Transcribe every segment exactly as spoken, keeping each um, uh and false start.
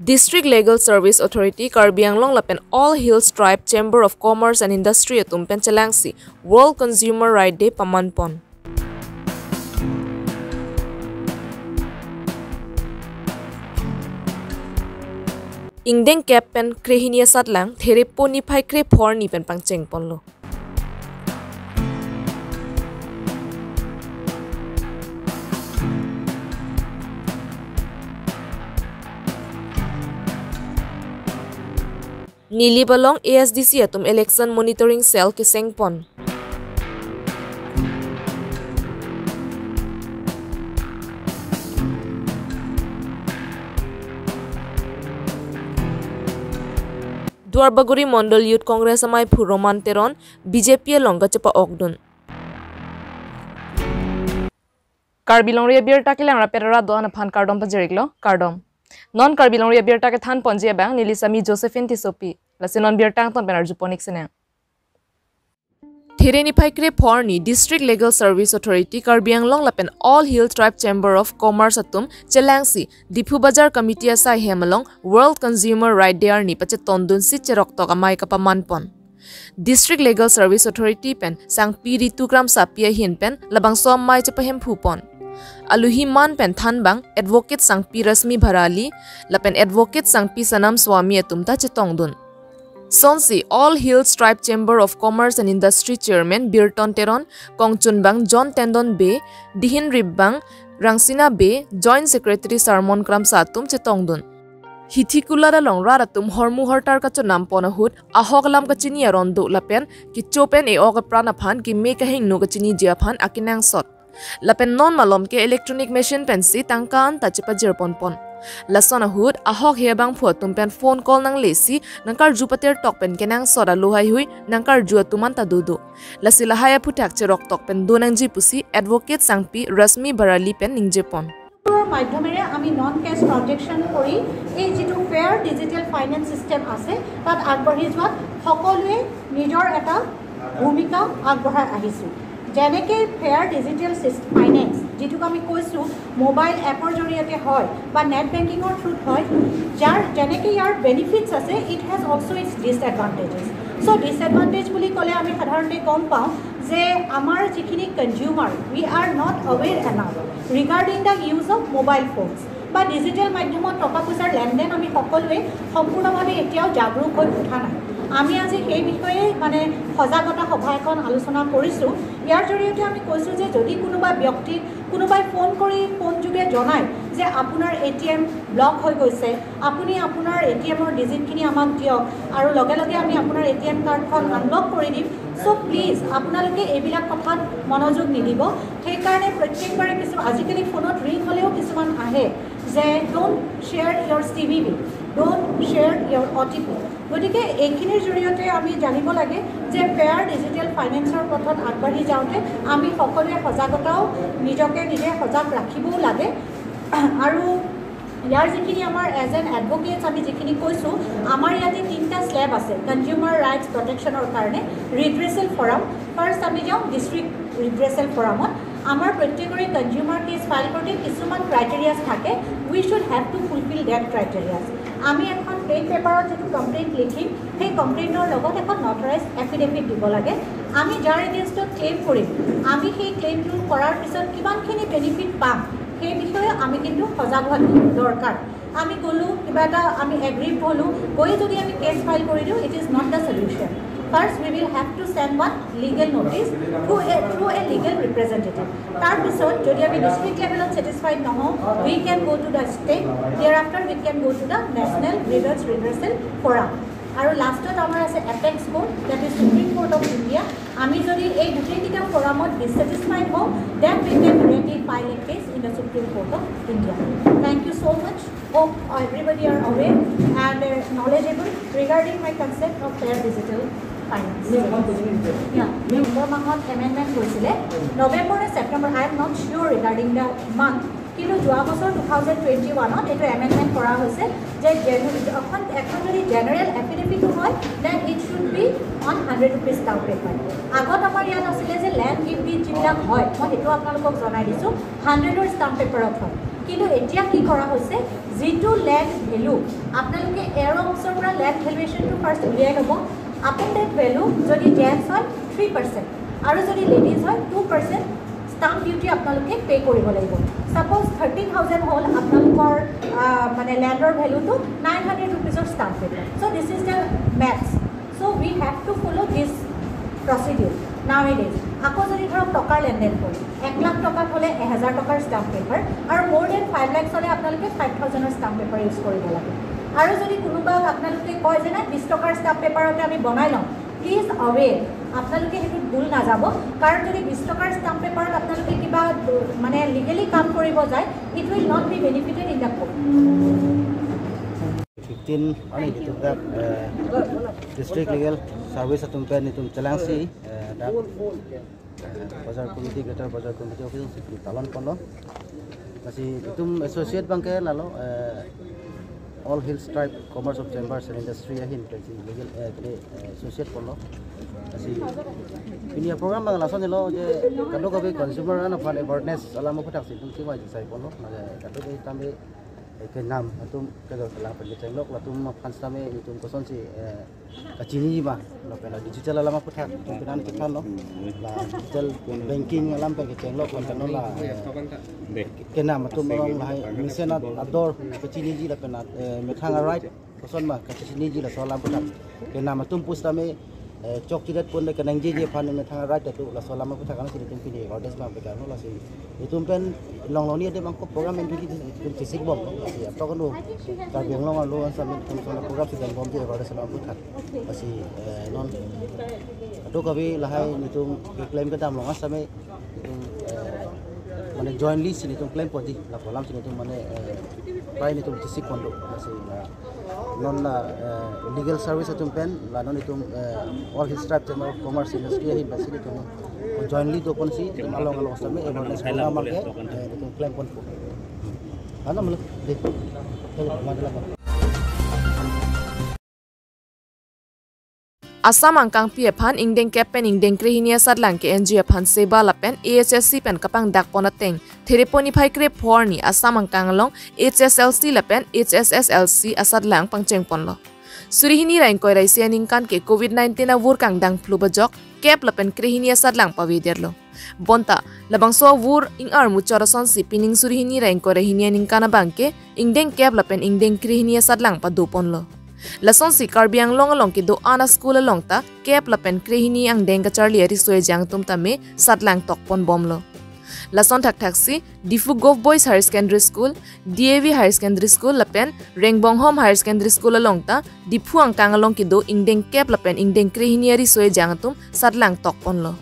District Legal Service Authority, Karbi Anglong lapen All Hills Tribe Chamber of Commerce and Industry atum pen chelangsi World Consumer Right Day pamanpon. Ingdeng kep pen krehini asatlang Therepo niphai krepho arni pen pangchengponlo. Nilip along A S D C atum Election Monitoring Cell kesengpon. Duarbagori Mondol Youth Congress amaiphu Roman Teron B J P along kachepa-okdun. Karbi Longri Abirta kelang rapet arat do-an aphan kardom pajir-iklo, kardom. Non Karbi Longri Abirta kethanponji abang neli Sami Josephine Tissopi. Lasi non birta angton pen arjupon-ik sinang. There niphai krepho arni District Legal Service Authority Karbi Anglong lapen All Hill Tribe Chamber of Commerce atum chelangsi Diphu Bazar Committee asai hem along World Consumer Right Day arni pachetondunsi cheroktok amei kapamanpon. District Legal Service Authority pen Sangpi Ritu Kramsapi ahin pen labangso amei chepahemphupon. Aluhi man pen thanbang Advocate Sangpi Rashmi Bharali lapen Advocate Sangpi Sanam Swami atum ta chetongdun. Sonsi All Hills Tribe Chamber of Commerce and Industry Chairman Birton Teron, kongchunbang John Tendon Bey, dihin ripbang Rangsina Bey, Joint Secretary Sarmon Kramsa atum chetongdun. Hithi kulat along rat atum hormu hortar kachonampon ahut ahok alam kachini aron do lapen kecho pen e-ok apran aphan keme kahingno kachiniji aphan akenangsot. Lapen non malom ke electronic machine pensi tangka anta chepajirponpon. Lason ahut ahok he abangphu atum pen phone call nanglesi nangkarju patirtok pen kenangsot alo haihui nangkarju atum anta dodo. Lasi lahai aphuthak cheroktok pen donangji pusi Advocate Sangpi Rashmi Bharali pen ningjepon. ৰ মাধ্যমেৰে আমি নন case transaction কৰি এই যিটো fair digital finance system আছে, তাত আগবাঢ়ি যোৱাত সকলোৱে নিজৰ এটা ভূমিকা আগবঢ়াই আহিছোঁ। যেনেকৈ ফেয়াৰ ডিজিটেল ফাইনেন্স, যিটোক আমি কৈছোঁ মোবাইল এপৰ জৰিয়তে হয় বা নেট বেংকিঙৰ থ্ৰুত হয়, যাৰ যেনেকৈ ইয়াৰ বেনিফিটছ আছে, it has also its disadvantages. চ' ডিছএডভান্টেজ বুলি ক'লে আমি সাধাৰণতে গম পাওঁ যে আমাৰ যিখিনি consumer, we are not aware enough regarding the use of mobile phones বা ডিজিটেল মাধ্যমত টকা পইচাৰ লেনদেন আমি সকলোৱে সম্পূৰ্ণভাৱে এতিয়াও জাগৰূক হৈ উঠা নাই। আমি আজি সেই বিষয়ে মানে সজাগতা সভা এখন আলোচনা কৰিছোঁ। ইয়াৰ জৰিয়তে আমি কৈছোঁ যে যদি কোনোবা ব্যক্তিক কোনোবাই ফোন কৰি ফোন যোগে জনায় যে আপোনাৰ এ টি এম ব্লক হৈ গৈছে, আপুনি আপোনাৰ এ টি এমৰ ডিজিটখিনি আমাক দিয়ক আৰু লগে লগে আমি আপোনাৰ এ টি এম কাৰ্ডখন আনব্লক কৰি দিম। চ' প্লিজ আপোনালোকে এইবিলাক কথাত মনোযোগ নিদিব। সেইকাৰণে প্ৰত্যেকবাৰে কিছু আজিকালি ফোনত ৰিং হ'লেও কিছুমান আহে যে don't share your C V V, don't share your O T P. গতিকে এইখিনিৰ জৰিয়তে আমি জানিব লাগে যে ফেয়াৰ ডিজিটেল ফাইনেন্সৰ পথত আগবাঢ়ি যাওঁতে আমি সকলোৱে সজাগতাও নিজকে নিজে সজাগ ৰাখিবও লাগে। আৰু ইয়াৰ যিখিনি আমাৰ এজ এন এডভকেটছ আমি যিখিনি কৈছোঁ, আমাৰ ইয়াতে তিনিটা শ্লেব আছে কনজিউমাৰ ৰাইটছ প্ৰটেকশ্যনৰ কাৰণে ৰিড্ৰেচেল ফৰাম। ফাৰ্ষ্ট আমি যাওঁ ডিষ্ট্ৰিক্ট ৰিড্ৰেচেল ফৰামত। আমাৰ প্ৰত্যেকৰে কনজিউমাৰ কেছ ফাইল কৰোঁতে কিছুমান ক্ৰাইটেৰিয়াছ থাকে, we should have to fulfill that criteria। আমি এখন প্লেইন পেপাৰত যিটো কমপ্লেইণ্ট লিখিম, সেই কমপ্লেইণ্টৰ লগত এখন নথৰাইজ এফিডেভিট দিব লাগে। আমি যাৰ এগেইনষ্টত ক্লেইম কৰিম, আমি সেই ক্লেইমটো কৰাৰ পিছত কিমানখিনি বেনিফিট পাম, সেই বিষয়ে আমি কিন্তু সজাগ হোৱাটো দৰকাৰ। আমি গ'লোঁ, কিবা এটা আমি এগ্ৰিভ হ'লোঁ, গৈ যদি আমি কেছ ফাইল কৰি দিওঁ, it is not the solution। First we will have to send one legal notice through a, through a legal representative। তাৰপিছত যদি আমি ডিষ্ট্ৰিক্ট লেভেলত ছেটিছফাইড নহওঁ, we can go to the state, thereafter we can go to the National Grievance Redressal Forum। আৰু লাষ্টত আমাৰ আছে apex court, that is Supreme Court of India। আমি যদি এই গোটেইকেইটা ফৰামত ডিছছেটিছফাইড হওঁ, then we can directly file a case in the Supreme Court of India। Thank you so much। Hope everybody are aware and uh, knowledgeable regarding my concept of fair digital finance। Ma'am, one question is there। Yeah। মেম, নৱেম্বৰ মাহত এমেণ্ডমেণ্ট হৈছিলে, নৱেম্বৰ নে September, I am not sure regarding the month, কিন্তু যোৱা বছৰ two thousand twenty ওৱানত এইটো এমেণ্ডমেণ্ট কৰা হৈছে যে জেনে-, এখন, এখন যদি জেনেৰেল এফিডেভিটো হয়, then it should be on hundred rupees stamp paper। আগত আমাৰ ইয়াত আছিলে যে লেণ্ড গিফ্ট ডিড যিবিলাক হয়, মই সেইটো আপোনালোকক জনাই দিছোঁ, হাণ্ড্ৰেডৰ ষ্টাম্প পেপাৰত হয়। কিন্তু এতিয়া কি কৰা হৈছে, যিটো লেণ্ড ভেলু আপোনালোকে এয়াৰ অফিচৰ পৰা লেণ্ড ভেলুৱেশ্যনটো ফাৰ্ষ্ট উলিয়াই ল'ব। আপন ডেট ভেলু যদি জেণ্টছ হয় থ্ৰী পাৰ্চেণ্ট আৰু যদি লেডিজ হয় টু পাৰ্চেণ্ট ষ্টাম্প ডিউটি আপোনালোকে পে' কৰিব লাগিব। ছাপ'জ থাৰ্টিন থাউজেণ্ড হ'ল আপোনালোকৰ আহ, মানে লেণ্ডৰ ভেলুটো নাইন হাণ্ড্ৰেড ৰুপিজৰ stamp paper. So this is the maths. So we have to follow this procedure nowadays. আকৌ যদি ধৰক টকাৰ লেনদেন হ'ল, এক লাখ টকাত হ'লে এহেজাৰ টকাৰ ষ্টাম্প পেপাৰ আৰু মোৰ দেন ফাইভ লাখছ হ'লে আপোনালোকে ফাইভ থাউজেণ্ডৰ ষ্টাম্প পেপাৰ ইউজ কৰিব লাগে। আৰু যদি কোনোবা আপোনালোকে কয় যে নাই বিছ টকাৰ ষ্টাম্প পেপাৰতে আমি বনাই লওঁ, প্লিজ আৱে আপোনালোকে সেইটোত ভুল নাযাব। কাৰণ যদি বিছ টকাৰ ষ্টাম্প পেপাৰত আপোনালোকে কিবা মানে লিগেলি কাম কৰিব যায়, it will not be benefited in the court. Fifteen, ano, itum dak eh, District Legal Service atum pen itum chelangsi eh, dak eh, Bazar Committee, Greater Bazar Committee Office itum talon ponlo. Lasi itum associate abangke lalo eh, All Hills Tribe Commerce of Chambers and Industry ahin pensi legal eh, kene eh, associate ponlo. Lasi pini program abang lason lo je kadokave consumer an aphan awareness alam aphuthak si itum chiwai sai ponlo. Mane kadokave tame eh, kenam atum kejor kelang pen kechenglok latum aphan sitame itum kosonsi eh, kachiniji ma lapen digital alam aphuthak itum penang chethanlo, la digital banking alam pen kechenglok lapen la eh, kenam atum along lahai mesen ador kachiniji lapen eh, methang a-right koson ma kachiniji laso alam aphuthak kenam atum pusitame eh, chokchedet pon le kenangjeje aphan methang a-right atum laso alam aphuthak ansi itum pini orders ma pekar lo. Lasi itum pen longloni ade mangko program en pini itum chisik bom. Lasi atok anu Karbi Anglong arlo an sami itum sona program si deng bom di orders alam aphuthak. Lasi eh, non kadokave lahai itum claim kedam long asame itum eh, mane jointly si itum claim ponji lapu alam si itum mane eh, prai itum chisik pon do. Lasi la non la eh, legal service atum pen la non itum eh, All Hills Tribe Chamber of Commerce Industry ahin pensi itum jointly do ponsi itum along along sami awareness program abangke eh, itum claim ponpo. Ano malu deh. Hello, madala. Assam angkangpi aphan ingdeng kep pen ingdeng krehini asatlang ke N G O aphan SEBA lapen A H S C pen kapangdak pon ateng Therepo niphai krepho arni Assam angkang along H S L C lapen H S S L C asatlang pangcheng ponlo. Suri hini ra ingkoi ra isi aningkan ke covid nineteen avur kangdang phlu bajok kep lapen krehini asatlang pavedetlo. Bonta labangso avur ing-ar muchot asonsi pining suri hini ra ingkoi ra hini aningkan abangke ingdeng kep lapen ingdeng krehini asatlang pado ponlo. Lasonsi Karbi Anglong along kedo-an a-school along ta kep lapen krehini angdeng kacharli ariso ejang atum tame satlang tok pon bomlo. Lason thakthaksi Diphu Govt Boys Higher Secondary School, D A V Higher Secondary School lapen Rengbonghom Higher Secondary School along ta Diphu angkang along kedo ingdeng kep lapen ingdeng krehini ariso ejang atum satlang tok ponlo.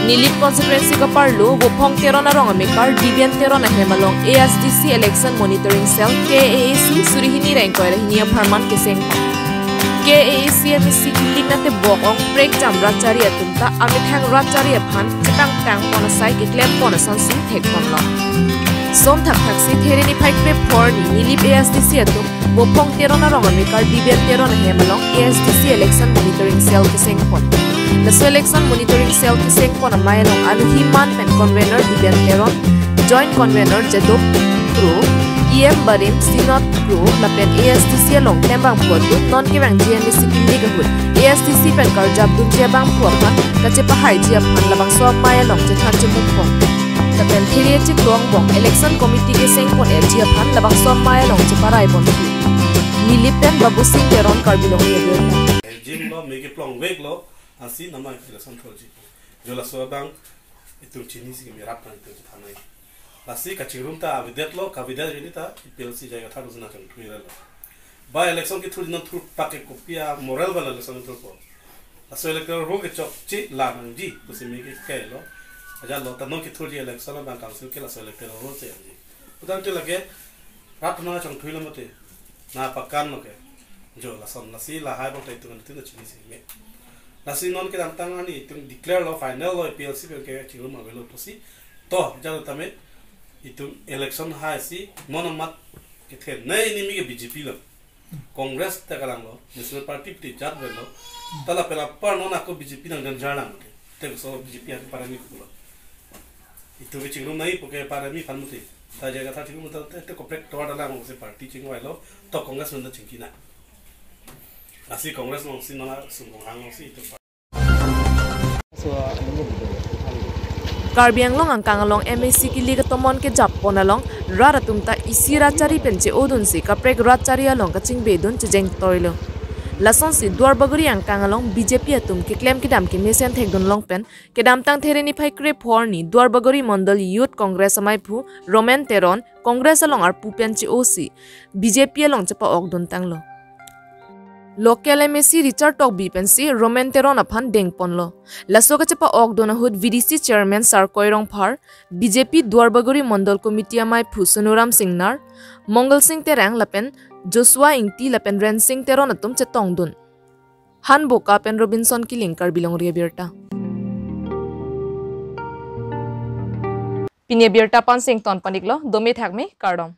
Nilip constituency kaparlo Vophong Teron arong amekar Dibian Teron ahem along A S D C Election Monitoring Cell K A A C suri hini ra ingkoi ra hini apharman keseng. K A A C M C kilik nate bok ong prekjam rat chari atum ta amethang rat chari aphan chitang tang pon asai keklem pon asonsi thek ponlo. Lason thakthaksi There niphai krepho arni Nilip A S D C atum Vophong Teron arong amekar Dibian Teron ahem along A S D C Election Monitoring Cell keseng pon. Laso Election Monitoring Cell keseng pon amei along alohi man pen convener Dibian Teron, joint convener Jadop Kro, E M Barim, Sinot Kro lapen A S D C along klembangphu atum non kevangji M A C kilik ahut A S D C pen karjap dunji abangphu aphan kachepahaiji aphan labangso amei along chethan chemung pon. Lapen There chiklo angbong Election Committee keseng pon L G aphan labangso amei along cheparai pon thu. Nilip pen Babusing Teron, Karbi Longri Abior. Jim lo mege plong vek lo asi nama election throji. Jo laso abang itum chinisi kemirap kan itum chethanai. Lasi kachingrum ta avedetlo, kavedet jodi ta P L C jai kathar jona chong thui relo. By election kethur jona thur pak ke kopi a-moral vala election thurpo. Laso electoral roll kechokche la nangji pusi me ke kailo. Ajat lo ta non kethurji election abang council ke laso electoral roll che nangji. Putangte lake rat nang chongthuilo mate. Na pakan lo ke. Jo lason lasi lahai bang ta itum itum na chinisi me. Lasi non kedamtang ani itum declare lo final lo A P H L C pen ke chingrum avelo pusi. To jalo tame itum election haisi non amat kethenei ni mi ke B J P lo. Congress ta kalang lo, National Party piti jat vel lo. Ta lapen apar non ako B J P nang janjar lang ke. Te so B J P ake parami kulo. Itum ke chingrum nai puke parami phan muti. Ta jaga tha chingrum ta te, te koprek tovar dalang se party chingvailo. To Congress nang chingkina. Lasi Congress nangsi nona sumong hang nangsi itum. Karbi Anglong angkang along M A C kili ketomon kejap pon along rat atum ta isi rat chari pen che-odunsi kaprek rat chari along kachingbedun chejeng toilo. Lasonsi Duarbagori angkang along B J P atum keklem kedam kemesen thekdun long pen kedamtang There niphai krepho arni Duarbagori Mondol Youth Congress amaiphu Romen Teron Congress along arpu pen che-osi B J P along chepa-okdun tanglo. Local M A C Richard Tokbi pensi Romen Teron aphan dengponlo. Laso kachepa-okdun ahut V D C Chairman Sarkoi Rongphar, B J P Duarbagori Mondol Committee amaiphu Sonuram Singnar, Mongal Sing Terang lapen Joshua Ingti lapen Rensing Teron atum chetongdun. Hanboka pen Robinson Killing, Karbi Longri Abirta. Pini abirta pansing ton paniklo, dome thakme, kardom.